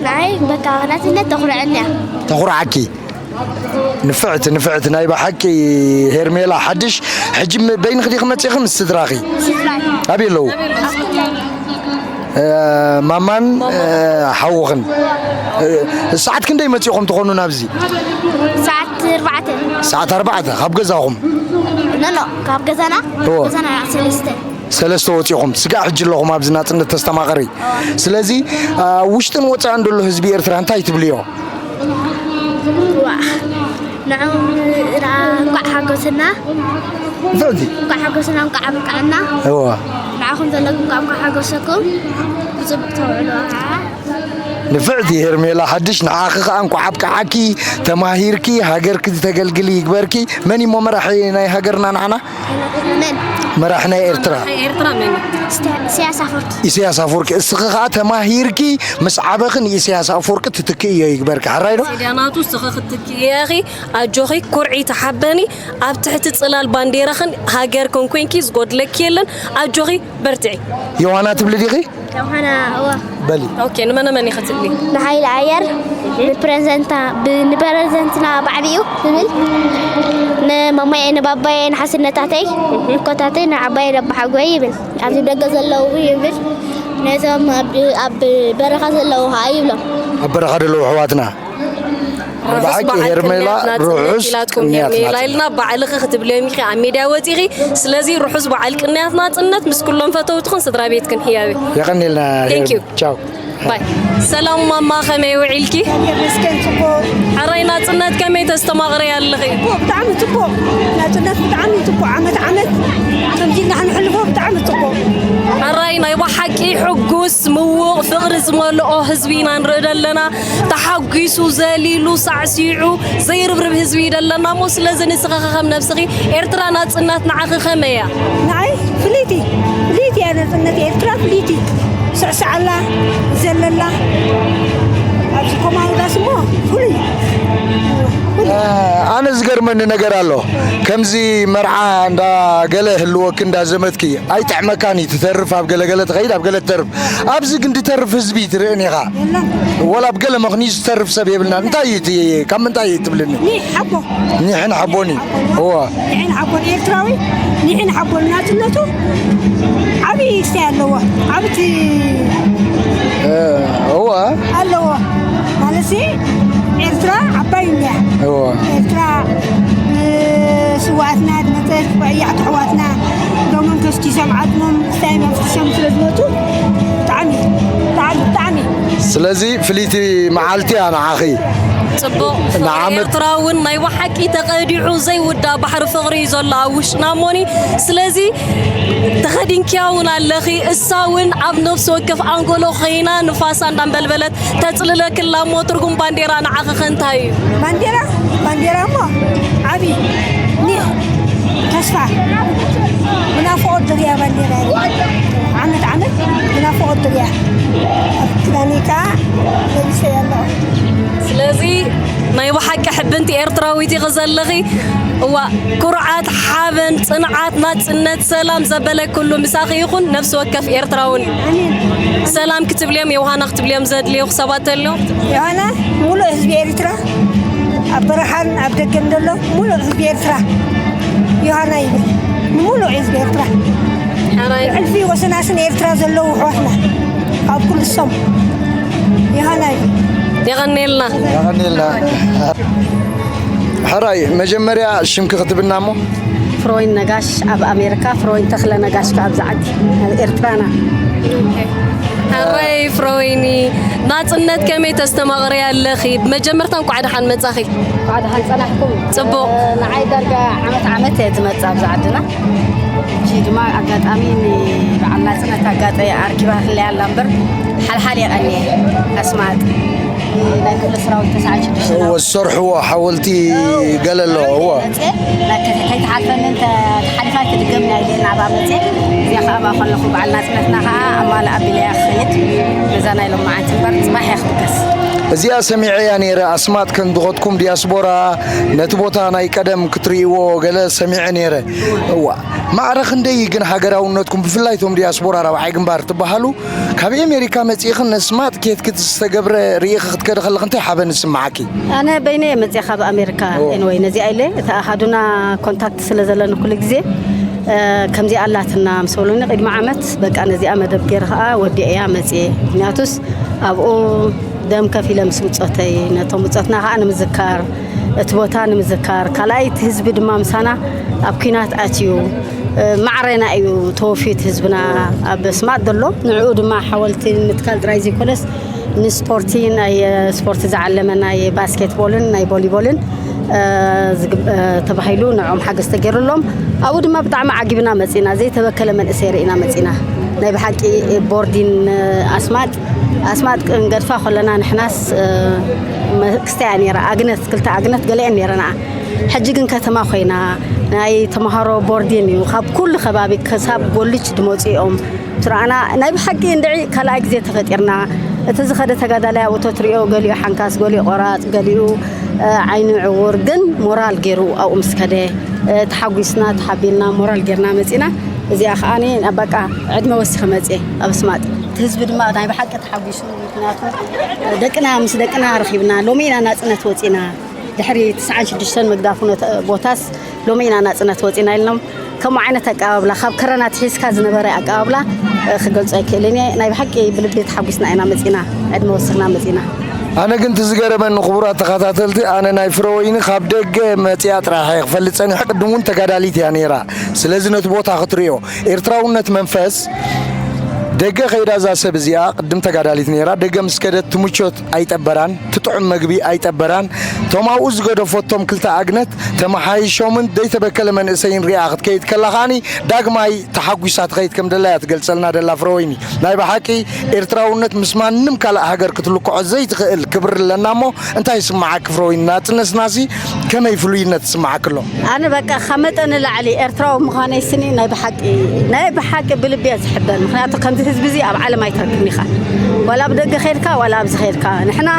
ንዓይ በቃ ናጽነት ተኹርዐኒ እያ። ተኹርዓኪ? ንፍዕቲ፣ ንፍዕቲ ናይ ብሓቂ ሄርሜላ ሓድሽ። ሕጂ ም-፣ በይንኺ ዲኺ መጺኺ ምስ ስድራኺ? ስድራይ። ኣበይ ኣለዉ? እ፣ ማማን፣ እ፣ ሓውኽን። እ፣ ሰዓት ክንደይ መጺኹም ትኾኑ ናብዚ? ሰዓት ኣርባዕተ። ሰዓት ኣርባዕተ ካብ ገዛኹም? ኖ፣ ኖ፣ ካብ ገዛና? እዎ። ገዛና ሰለስተ። ሰለስተ ወጺኹም። ስጋዕ ሕጂ ኣለኹም ኣብዚ ናጽነት ተስተማቐሪ። ስለዚ፣ እ፣ ውሽጥን ወጻእን ደሎ ህዝቢ ኤርትራ እንታይ ትብልዮ? ዋ፣ ንዕኦም ደኣ እንቋዕ ሓጎሰና። ፍዕቲ። እንቋዕ ሓጎሰና፣ እንቋዕ ኣብቅዐና። እዋ። ንዓኹም ዘለኩም ከኣ እንቋዕ ሓጎሰኩም። ብጽቡቕ ተውዕሉዋ ከኣ። ንፍዕቲ ሄርሜላ ሓድሽ፣ ንዓኺ ከኣ እንቋዕ ኣብቅዓኪ፣ ተማሂርኪ፣ ሃገርኪ ተገልግሊ ይግበርኪ። መን እሞ መራሒ ናይ ሃገርና ንዓና? መን? መራሒ ናይ ኤርትራ። ናይ ኤርትራ መን እዩ? እስተ-፣ ኢሳያስ ኣፈወርቂ። ኢሳያስ ኣፈወርቂ። እስኺ ከኣ ተማሂርኪ፣ ምስ ዓበኺ ንኢሳያስ ኣፈወርቂ ትትክእዮ ይግበርኪ። ሕራይ ዶ? ስድያ ናቱ እስኺ ክትትክእዮ ኢኺ። ኣጆኺ፣ ኩርዒ፣ ተሓበኒ። ኣብ ትሕቲ ጽላል ባንዴራኽን ሃገርክን ኮንኪ ዝጎድለኪ የለን። ኣጆኺ፣ በርትዒ። ዮሃና ትብሊ ዲኺ? ዮሃና እዋ በሊ። ኦኬ፣ ንመነ መን ኢኺ ትብሊ? ንሓይሊ ኣየር ንፕረዘንታ ንፕረዘንትና ባዕሊኡ ዝብል ንማማየ ንባባየ ንሓስነታተይ ንኮታተይ ንዓባየ ደባሓጎይ ይብል። ኣብዚ ደገ ዘለዉ ይብል። ነዞም ኣብ በረኻ ዘለዉ ከዓ ይብሎም። ኣብ በረኻ ዘለዉ ኣሕዋትና ርሑስ በዓል ቅንያት ናጽነት ኢላትኩም ሄርሜላ ኢልና ባዕልኺ ክትብልዮም ኢኺ ኣብ ሜድያ ወጺኺ። ስለዚ ርሑስ በዓል ቅንያት ናጽነት ምስ ኩሎም ፈተውትኽን ስድራ ቤትክን ህያበይ። የቐንየልና ሄርሜላ። ቻው። ባይ ሰላም ማማ፣ ከመይ ውዒልኪ? መስገን ጽቡቕ። ሕራይ ናጽነት ከመይ ተስተማቕሪ ኣለኺ? ጽቡቕ፣ ብጣዕሚ ጽቡቕ። ናጽነት ብጣዕሚ ጽቡቕ። ዓመት ዓመት ከምዚ ኢልና ክንሕልፎ ብጣዕሚ ጽቡቕ። ሕራይ ናይ ብሓቂ ሕጉስ፣ ምዉቕ፣ ፍቕሪ ዝመልኦ ህዝቢ ኢና ንርኢ ዘለና። ተሓጒሱ፣ ዘሊሉ፣ ሳዕሲዑ ዘይርብርብ ህዝቢ እዩ ዘለና እሞ፣ ስለዚ ንስኺ ኸ ከም ነብስኺ ኤርትራ ናጽነት ንዓኺ ከመይ እያ? ንዓይ ፍልይቲ ፍልይቲ እያ ናጽነት ኤርትራ ፍልይቲ ስዕስዓላ ዘለላ ኣብዚ ኮማንዳስ እሞ ፍሉይ ኣነ ዝገርመኒ ነገር ኣሎ። ከምዚ መርዓ እንዳ ገለ ህልወኪ እንዳ ዘመትኪ ኣይጥዕመካን እዩ። ትተርፍ ኣብ ገለገለ ትኸይድ ኣብ ገለ ትተርፍ ኣብዚ ግን ድተርፍ ህዝቢ ትርእን ኢኻ። ወላ ኣብ ገለ ምኽንዩ ዝተርፍ ሰብ የብልና። እንታይ እዩ እቲ ካብ ምንታይ እዩ ትብልኒ? ኒሕ ሓቦ። ኒሕን ሓቦን እዩ። እዋ። ኒሕን ሓቦን ኤርትራዊ ኒሕን ሓቦን ናጽነቱ ዓብዪ እስተይ ኣለዎ። ኣብቲ እዋ። ኣለዎ ማለትሲ ኤርትራ ዓባይ እንድያ። እዋ። ኤርትራ ንስዋኣትና ዝመፀት በያዕቲ ኣሕዋትና ደሞም ከስኪሶም ዓፅሞም ክሳይም ኣፍሲሶም ስለ ዝመፁ ብጣዕሚ ብጣዕሚ ብጣዕሚ ስለዚ ፍልይቲ መዓልቲ እያ ንዓኺ። ጽቡቕ ፍቕሪ ንዓመት- ኤርትራ እውን ናይ ብሓቂ ተቐዲሑ ዘይውዳእ ባሕሪ ፍቕሪ እዩ ዘሎ ኣብ ውሽጥና እሞኒ። ስለዚ ተኸዲንክያ እውን ኣለኺ። እሳ እውን ኣብ ነፍሲ ወከፍ ኣንጎሎ ኸይና ንፋሳ እንዳንበልበለት ተጽልለክላ እሞ ትርጉም ባንዴራ ንዓኺ ኸ እንታይ እዩ? ባንዴራ ባንዴራ እሞ ዓቢ ኒሕ ተስፋ ብናፍቖት ድርያ ባንዴራ እያ። ዓመት ዓመት ብናፍቖት ድርያ ኣብ ክዳነይ ከዓ ለቢሰያ ኣለኹ። ስለዚ ናይ ብሓቂ ሕብንቲ ኤርትራዊት ኢኺ ዘለኺ። እዋ ኩርዓት፣ ሓበን፣ ጽንዓት፣ ናጽነት፣ ሰላም ዘበለ ኩሉ ምሳኺ ይኹን። ነፍሲ ወከፍ ኤርትራውን ሰላም ክትብልዮም የውሃና ክትብልዮም ዘድልዩኽ ሰባት ተልዮም? ዮሃና ሙሉእ ህዝቢ ኤርትራ ኣብ በረኻን ኣብ ደገን ዘሎ ሙሉእ ህዝቢ ኤርትራ ዮሃና ይብል። ንሙሉእ ህዝቢ ኤርትራ ሕራይ ሕልፊ ወሰናስን ኤርትራ ዘለዉ ኣሕዋትና ካብ ኩልሶም ዮሃና ይብል። የቐንየልና። የቐንየልና። ሕራይ መጀመርያ ሽምኪ ክትብልና እሞ? ፍሮይን ነጋሽ ኣብ ኣሜሪካ፣ ፍሮይን ተኽለ ነጋሽ ከኣ ኣብዚ ዓዲ ኣብ ኤርትራና። ሕራይ ፍሮይኒ ናጽነት ከመይ ተስተማቕሪ ኣለኺ? ብመጀመርታ እንቋዕ ደሓን መጻኺ። እንቋዕ ደሓን ጸናሕኩም። ጽቡቕ። ንዓይ ዳርጋ ዓመት ዓመት እየ ዝመጽእ ኣብዚ ዓድና። ሕጂ ድማ ኣጋጣሚ ንበዓል ናጽነት ኣጋጠ ኣርኪባ ህለያ ኣላ እምበር ሓልሓል የቐንየ ኣስማጥ ናይ ክፍለ ሰራዊት ተስዓን ሽዱሽተን እወ ዝሰርሕዎ ሓወልቲ ገለ ኣለዎ እወ መጽእ ከይትሓልፈኒ እንተ ተሓሊፋ ትድገም ናይ ኢለ ናብኣ መጽእ እዚኣ ከዓ ብኣ ከለኹ በዓል ናጽነትና ከዓ ኣማል ኣቢለያ ክኸይድ ነዛ ናይ ሎማዓንቲ እምበር ጽባሕ እያ ክትብገስ እዚኣ ሰሚዐያ ነይረ ኣስማጥ ከም ዝኸድኩም ዲያስፖራ ነቲ ቦታ ናይ ቀደም ክትርእይዎ ገለ ሰሚዐ ነይረ እዋ ማዕረ ክንደይ ግን ሃገራውነትኩም ብፍላይ እቶም ዲያስፖራ ራብዓይ ግንባር ትበሃሉ ካብ ኤሜሪካ መጺእኽን ነስማጥ ኬትክት ዝተገብረ ርኢኺ ክትከዲ ከለኺ እንታይ ሓበን ዝስምዓኪ? ኣነ በይነ እየ መጽየ ካብ ኣሜሪካ። ኤንወይ ነዚኣ ኢለ እታ ኣሃዱና ኮንታክት ስለ ዘለኒ ኩሉ ግዜ ከምዚኣ ኣላትና ምስ በሉኒ ቅድሚ ዓመት በቃ ነዚኣ መደብ ገይረ ከዓ ወዲአያ መጽየ። ምክንያቱስ ኣብኡ ደም ከፊለ ምስ ብጾተይ ነቶም ብጾትና ከዓ ንምዝካር እቲ ቦታ ንምዝካር ካልኣይ እቲ ህዝቢ ድማ ምሳና ኣብ ኲናት ኣትዩ ማዕረና እዩ ተወፍዩ እቲ ህዝብና ኣብ ኣስማጥ ዘሎ ንዕኡ ድማ ሓወልቲ ምትካል ጥራይ ዘይኮነስ ንስፖርቲ ናይ ስፖርቲ ዝዓለመ ናይ ባስኬትቦልን ናይ ቮሊቦልን ተባሂሉ ንዕኦም ሓገዝ ተገይሩሎም ኣብኡ ድማ ብጣዕሚ ዓጊብና መፂና ዘይተበከለ መንእሰይ ርኢና መፂና ናይ ብሓቂ ቦርዲን ኣስማጥ ኣስማጥ ክንገድፋ ከለና ንሕናስ ክስታይ እያ ነይራ ኣግነት ክልተ ኣግነት ገለ እየን ነይረና ሕጂ ግን ከተማ ኮይና ናይ ተምሃሮ ቦርዲን እዩ ካብ ኩሉ ከባቢ ክሳብ ጎልች ድመፁ እዮም ትረኣና ናይ ብሓቂ እንድዒ ካልኣይ ግዜ ተፈጢርና እቲ ዝኸደ ተጋዳላይ ኣብኡ ተትሪኦ ገሊኡ ሓንካስ ገሊኡ ቆራፅ ገሊኡ ዓይኒ ዕውር ግን ሞራል ገይሩ ኣብኡ ምስ ከደ ተሓጒስና ተሓቢልና ሞራል ገይርና መፂና እዚኣ ከዓ በቃ ዕድመ ወሲኸ መፅየ ኣብ ኣስማጥ ህዝቢ ድማ ናይ ብሓቂ ተሓጒሱ። ምክንያቱ ደቅና ምስ ደቅና ረኺብና ሎሚ ኢና ናጽነት ወጺና። ድሕሪ ትስዓን ሽዱሽተን ምግዳፉ ነተ-፣ ቦታስ ሎሚ ኢና ናጽነት ወጺና ኢልኖም። ከምኡ ዓይነት ኣቀባብላ ካብ ከረና ትሒዝካ ዝነበረ ኣቀባብላ፣ እ፣ ክገልጾ ኣይክእልን እየ። ናይ ብሓቂ ብልቢ ተሓጒስና ኢና መጺና፣ ዕድመ ወሲኽና መጺና። ኣነ ግን እቲ ዝገረመኒ ክቡራት ተኸታተልቲ፣ ኣነ ናይ ፍረወይኒ ካብ ደገ መጺኣ ጥራሕ እየ ክፈልጥ ጸኒሐ። ቅድም እውን ተጋዳሊት እያ ነይራ። ስለዚ ነቲ ቦታ ክትርእዮ ኤርትራውነት መንፈስ ደገ ከይዳ እዛ ሰብ እዚኣ ቅድም ተጋዳሊት ነይራ። ደገ ምስ ከደት ትምቾት ኣይጠበራን፣ ትጥዑም መግቢ ኣይጠበራን። እቶም ኣብኡ ዝገደፈቶም ክልተ ኣግነት ተመሓይሾምን ዘይተበከለ መንእሰይን ሪኣ ክትከይድ ከላ ከዓኒ ዳግማይ ተሓጒሳ ትኸይድ ከም ደላ እያ ትገልጸልና ደላ ፍረወይኒ። ናይ ብሓቂ ኤርትራውነት ምስ ማንም ካልእ ሃገር ክትልክዖ ዘይትኽእል ክብሪ ኣለና እሞ እንታይ ይስምዓኪ ፍረወይኒ? ናጽነትናሲ ከመይ ፍሉይነት ይስምዓኪ ኣሎ? ኣነ በቃ ካብ መጠን ንላዕሊ ኤርትራዊ ምዃነይ ስኒ ናይ ብሓቂ፣ ናይ ብሓቂ ብልቢ እየ ዝሕበን። ምኽንያቱ ከምዚ ህዝቢ እዚ ኣብ ዓለም ኣይትረክብን ኢኻ። ዋላ ኣብ ደገ ኸይድካ፣ ዋላ ኣብዚ ኸይድካ። ንሕና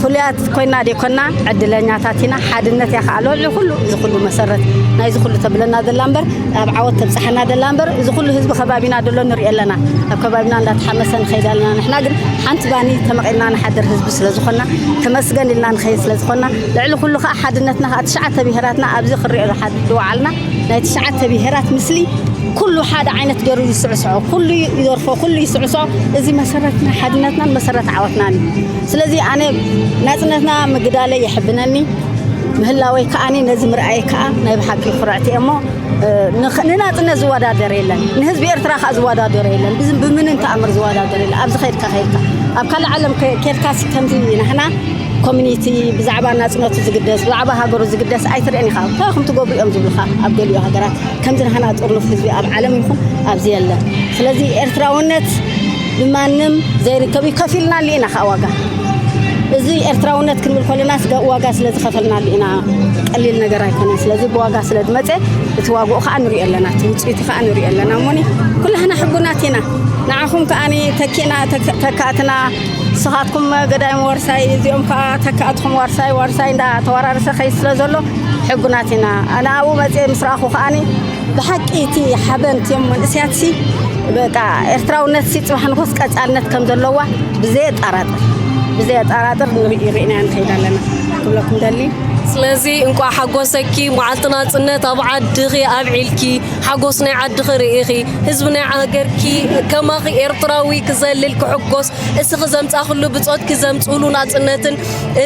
ፍሉያት ኮይና ደይኮና፣ ዕድለኛታት ኢና። ሓድነት እያ ከዓ ልዕሊ ኩሉ፣ እዚ ኩሉ መሰረት ናይዚ ኩሉ ተብለና ዘላ እምበር፣ ኣብ ዓወት ተብጽሓና ዘላ እምበር፣ እዚ ኩሉ ህዝቢ ከባቢና ዘሎ ንርኢ ኣለና። ኣብ ከባቢና እንዳተሓመሰ ንኸይድ ኣለና። ንሕና ግን ሓንቲ ባኒ ተመቒልና ንሓድር ህዝቢ ስለ ዝኾንና፣ ተመስገን ኢልና ንኸይድ ስለ ዝኾንና፣ ልዕሊ ኩሉ ከዓ ሓድነትና ከዓ ትሽዓተ ብሄራትና ኣብዚ ክሪኦ ዝሓ-፣ ዝወዓልና ናይ ትሽዓተ ብሄራት ምስሊ ኩሉ ሓደ ዓይነት ገይሩ ይስዕስዖ፣ ኩሉ ይደርፎ፣ ኩሉ ይስዕስዖ። እዚ መሰረትና ሓድነትናን መሰረት ዓወትናን እዩ። ስለዚ ኣነ ናጽነትና ምግዳለይ የሕብነኒ፣ ምህላወይ ከዓኒ ነዚ ምርኣየይ ከዓ ናይ ብሓቂ ኩርዕቲ እየ እሞ፣ እ፣ ንኽ-፣ ንናጽነት ዝወዳደር የለን፣ ንህዝቢ ኤርትራ ከዓ ዝወዳደር የለን፣ ብዝ-፣ ብምንም ተኣምር ዝወዳደር የለን። ኣብዚ ኸይድካ ኸይድካ ኣብ ካልእ ዓለም ከ-፣ ኬድካሲ ከምዚ ንሕና ኮሚኒቲ ብዛዕባ ናጽነቱ ዝግደስ፣ ብዛዕባ ሃገሩ ዝግደስ ኣይትርእን ኢኻ። እንታይ ኢኹም ትገብሩ እዮም ዝብሉኻ ኣብ ገሊኡ ሃገራት። ከምዚ ናህና ጥርኑፍ ህዝቢ ኣብ ዓለም ይኹን ኣብዚ የለን። ስለዚ ኤርትራውነት ብማንም ዘይርከብ እዩ። ከፊልናሉ ኢና ከዓ ዋጋ። እዚ ኤርትራውነት ክንብል ከለና ስጋ-፣ ዋጋ ስለ ዝኸፈልናሉ ኢና። ቀሊል ነገር ኣይኮነን። ስለዚ ብዋጋ ስለ ዝመጸ እቲ ዋግኡ ከዓ ንሪኦ ኣለና፣ እቲ ውፅኢቱ ከዓ ንሪኦ ኣለና። እሞኒ ኩላህና ሕቡናት ኢና። ንዓኹም ከዓኒ ተኪእና፣ ተክ-፣ ተካእትና፣ ንስኻትኩም ገዳይም ዋርሳይ፣ እዚኦም ከዓ ተካእትኹም ዋርሳይ፣ ዋርሳይ እንዳተወራረሰ ከይድ ስለ ዘሎ ሕቡናት ኢና። ኣነ ኣብኡ መፅየ ምስ ረኣኹ ከዓኒ ብሓቂ እቲ ሓበን እቲኦም መንእሰያትሲ በቃ ኤርትራውነትሲ ፅባሕ ንጎስ ቀፃልነት ከም ዘለዋ ብዘየጠራጥር፣ ብዘየጠራጥር ንርኢ፣ ርኢና ንኸይድ ኣለና ክብለኩም ደሊ። ስለዚ እንቋዕ ሓጎሰኪ መዓልቲ ናጽነት ኣብ ዓድኺ ኣብዒልኪ፣ ሓጎስ ናይ ዓድኺ ርኢኺ፣ ህዝቢ ናይ ሃገርኪ ከማኺ ኤርትራዊ ክዘልል ክሕጎስ፣ እስኺ ዘምጻኽሉ ብጾትኪ ዘምጽኡሉ ናጽነትን፣ እ፣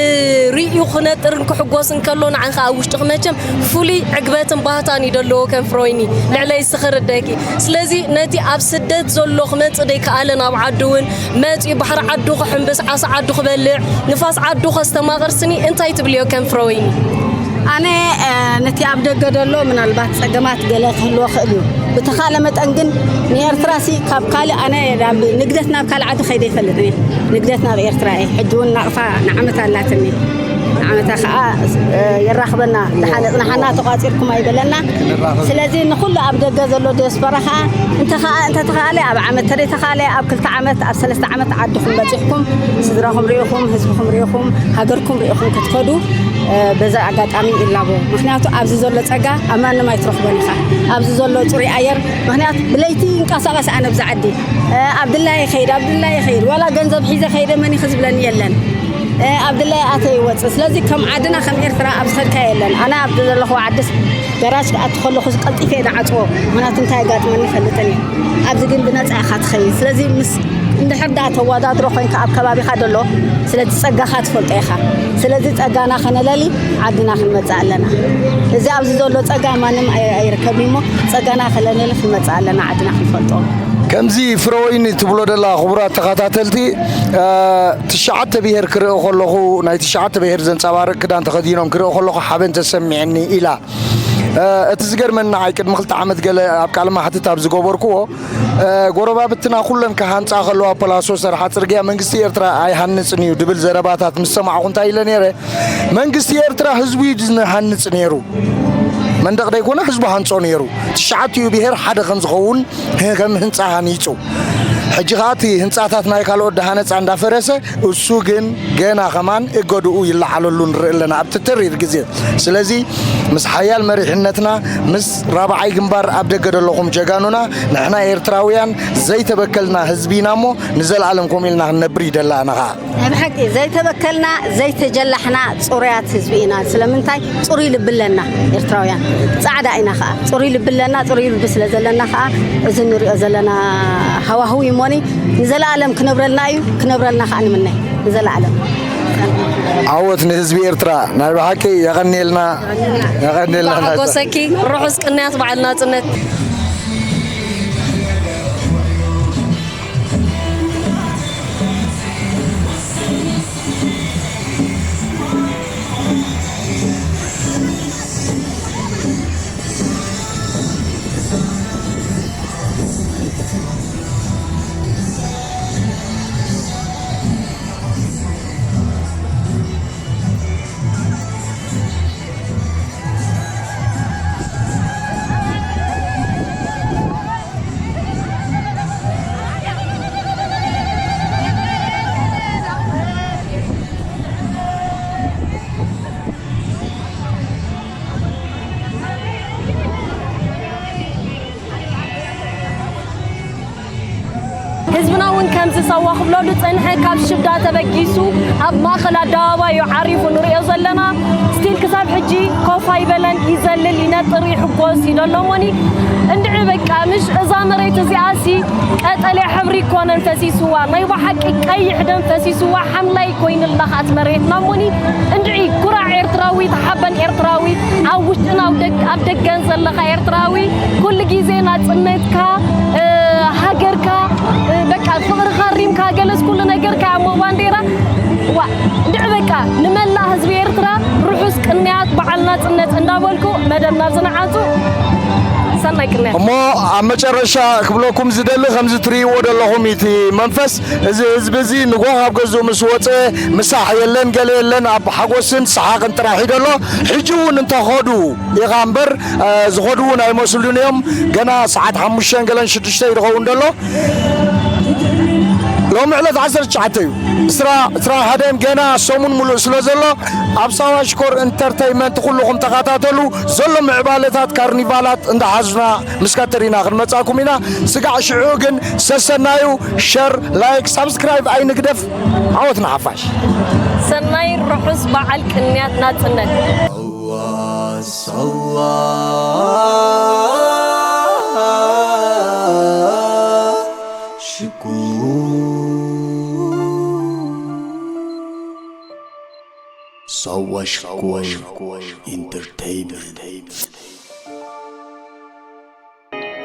ርእዩ ክነጥርን ክሕጎስን ከሎ ንዓኺ ኣብ ውሽጥኺ መቸም ፍሉይ ዕግበትን ባህታን እዩ ደለዎ ከም ፍሮይኒ ልዕለይ እስኺ ርደኪ። ስለዚ ነቲ ኣብ ስደት ዘሎ ክመጽእ ደይከኣለ ናብ ዓዱ እውን መጺኡ ባሕሪ ዓዱ ክሕምብስ፣ ዓሳ ዓዱ ክበልዕ፣ ንፋስ ዓዱ ከስተማቕር ስኒ እንታይ ትብልዮ ከም ፍረወይኒ? ኣነ፣ እ፣ ነቲ ኣብ ደገ ዘሎ ምናልባት ጸገማት ገለ ክህልዎ ክእል እዩ። ብተኻለ መጠን ግን ንኤርትራ ሲ ካብ ካልእ ኣነ ናብ ንግደት ናብ ካልእ ዓዲ ከይደ ይፈልጥን እየ። ንግደት ናብ ኤርትራ እየ። ሕጂ እውን ናቕፋ ንዓመት ኣላትኒ። ንዓመታ ከኣ፣ እ፣ የራኽበና። ደሓን ጽንሓና ተቋጺርኩም ኣይበለና። ስለዚ ንኹሉ ኣብ ደገ ዘሎ ዲያስፖራ ከኣ እንተ ከኣ፣ እንተ ተኻለ ኣብ ዓመት፣ ተደይ ተኻለ ኣብ ክልተ ዓመት፣ ኣብ ሰለስተ ዓመት ዓድኹም በጺሕኩም ስድራኹም ርኢኹም፣ ህዝብኹም ርኢኹም፣ ሃገርኩም ርኢኹም ክትከዱ፣ እ፣ በዚ ኣጋጣሚ ይላቦ። ምኽንያቱ ኣብዚ ዘሎ ጸጋ ኣብ ማንም ኣይትረኽቦን ኢኻ። ኣብዚ ዘሎ ጽሩይ ኣየር፣ ምኽንያቱ ብለይቲ ይንቀሳቐስ ኣነ ኣብዚ ዓዲ። እ፣ ኣብ ድላየ ይኸይድ፣ ኣብ ድላየ ይኸይድ። ዋላ ገንዘብ ሒዘ ከይደ መን እዩ ክዝብለኒ የለን። እ፣ ኣብ ድላየ ኣተ ይወጽእ። ስለዚ ከም ዓድና ከም ኤርትራ ኣብ ዝኸድካ የለን። ኣነ ኣብ ዘለኹ ዓድስ ገራጅ ክኣቱ ከለኹ ቀልጢፈ እየ ዝዓጽዎ። ምኽንያቱ እንታይ ኣጋጥመኒ ይፈልጥን እየ። ኣብዚ ግን ብነጻ ኢኻ ትኸይድ። ስለዚ ምስ እንድሕር ደኣ ተወዳድሮ ኮይንካ ኣብ ከባቢኻ ዘሎ፣ ስለዚ ጸጋኻ ትፈልጦ ኢኻ። ስለዚ ጸጋና ከነለሊ ዓድና ክንመጽእ ኣለና። እዚ ኣብዚ ዘሎ ጸጋ ማንም ኣይ-፣ ኣይርከብን እሞ ጸጋና ከነለሊ ክንመጽእ ኣለና ዓድና ክንፈልጦ። ከምዚ ፍረወይኒ ትብሎ ደላ ክቡራት ተኸታተልቲ፣ እ፣ ትሽዓተ ብሄር ክርኢ ከለኹ ናይ ትሽዓተ ብሄር ዘንጸባርቕ ክዳን ተኸዲኖም ክርኢ ከለኹ ሓበን ተሰሚዕኒ ኢላ። እ፣ እቲ ዝገርመኒ ንዓይ ቅድሚ ክልተ ዓመት ገለ ኣብ ቃለ መሓትት ኣብ ዝገበርክዎ፣ እ፣ ጎረባብትና ኩለን ክሃንጻ ከለዋ ፖላሶ ሰርሓ ጽርግያ መንግስቲ ኤርትራ ኣይሃንጽን እዩ ድብል ዘረባታት ምስ ሰማዕኹ እንታይ ኢለ ነይረ? መንግስቲ ኤርትራ ህዝቡ እዩ ዝሃንጽ ነይሩ። መንደቕ ደይኮነ ህዝቡ ሃንጾ ነይሩ። ትሽዓቲኡ ብሄር ሓደ ከም ዝኸውን ህ-፣ ከም ህንጻ ሃኒጹ። ሕጂ ኸኣ እቲ ህንጻታት ናይ ካልኦት ደሃነጻ እንዳፈረሰ፣ እሱ ግን ገና ከማን እገድኡ ይለዓለሉ ንርኢ ኣለና ኣብቲ ተሪር ግዜ። ስለዚ ምስ ሓያል መሪሕነትና፣ ምስ ራብዓይ ግንባር ኣብ ደገ ዘለኹም ጀጋኑና፣ ንሕና ኤርትራውያን ዘይተበከልና ህዝቢ ኢና እሞ ንዘለኣለም ከምኡ ኢልና ክንነብር ይደላና ኸኣ። ናይ ብሓቂ ዘይተበከልና፣ ዘይተጀላሕና ጽሩያት ህዝቢ ኢና። ስለምንታይ? ጽሩይ ልቢ ኣለና ኤርትራውያን። ጻዕዳ ኢና ኸኣ። ጽሩይ ልቢ ኣለና፣ ጽሩይ ልቢ ስለ ዘለና ኸኣ እዚ ንሪኦ ዘለና ሃዋህው እዩሞኒ ንዘለኣለም ክነብረልና እዩ፣ ክነብረልና ኸኣ ንምነ ንዘለኣለም። ዓወት ንህዝቢ ኤርትራ። ናይ ብሓቂ የቐንየልና፣ የቐንየልና። ባሓጎሰኪ፣ ርሑስ ቅንያት በዓል ናጽነት። ህዝብና እውን ከምዚ ሳዋ ክብለሉ ጸንሐ፣ ካብ ሽብዳ ተበጊሱ ኣብ ማእኸል ኣደባባይ እዩ ዓሪፉ ንሪኦ ዘለና። ስቲል ክሳብ ሕጂ ኮፍ ኣይበለን፣ ይዘልል፣ ይነጥር፣ ይሕጎስ እዩ ዘሎ። እሞኒ እንድዒ በቃ ምሽ እዛ መሬት እዚኣሲ ቀጠልያ ሕብሪ ኮነን ፈሲስዋ፣ ናይ ብሓቂ ቀይሕ ደም ፈሲስዋ፣ ሓምላይ ኮይንላ ኸኣ እቲ መሬትና። እሞኒ እንድዒ ኩራዕ ኤርትራዊ፣ ተሓበን ኤርትራዊ፣ ኣብ ውሽጥን ኣብ ደግ-፣ ኣብ ደገን ዘለኻ ኤርትራዊ፣ ኩሉ ግዜ ናጽነትካ፣ እ፣ ሃገርካ፣ እ፣ በቃ ፍቕርኻ ሪምካ ገለስ ኩሉ ነገርካ እሞ ባንዴራ፣ ዋ፣ እንድዒ በቃ ንመላእ ህዝቢ ኤርትራ ርሑስ ቅንያት በዓል ናጽነት እንዳበልኩ መደብ ናብ ዝነዓጹ ሰናይ ቅንያት። እሞ ኣብ መጨረሻ ክብለኩም ዝደሊ፣ ከምዚ ትርእይዎ ዘለኹም እቲ መንፈስ፣ እዚ ህዝቢ እዚ ንጎ ካብ ገዝኡ ምስ ወፀ ምሳሕ የለን፣ ገለ የለን፣ ኣብ ሓጎስን ሰሓቕን ጥራሕ እዩ ዘሎ። ሕጂ እውን እንተኸዱ ኢኻ እምበር፣ እ፣ ዝኸዱ እውን ኣይመስሉን እዮም። ገና ሰዓት ሓሙሽተ ገለን ሽዱሽተ ይኸውን ዘሎ። ሎሚ ዕለት ዓሰርተ ትሽዓተ እዩ። ዕስራ፣ ዕስራ ሓደን ገና ሰሙን ሙሉእ ስለ ዘሎ፣ ኣብ ሳዋ ሽኮር ኢንተርተይመንት ኩልኹም ተኸታተሉ። ዘሎ ምዕባለታት ካርኒቫላት እንዳሓዙና ምስ ካተሪና ክንመጻኩም ኢና። ስጋዕ ሽዑ ግን ሰሰናዩ፣ ሸር፣ ላይክ፣ ሳብስክራይብ ኣይንግደፍ። ዓወት ንሓፋሽ። ሰናይ ርሑስ በዓል ቅንያት ናጽነት። ሳዋ፣ ሳዋ፣ ሽኮር። ሳዋ ሽኮር ኢንተርተይመንት።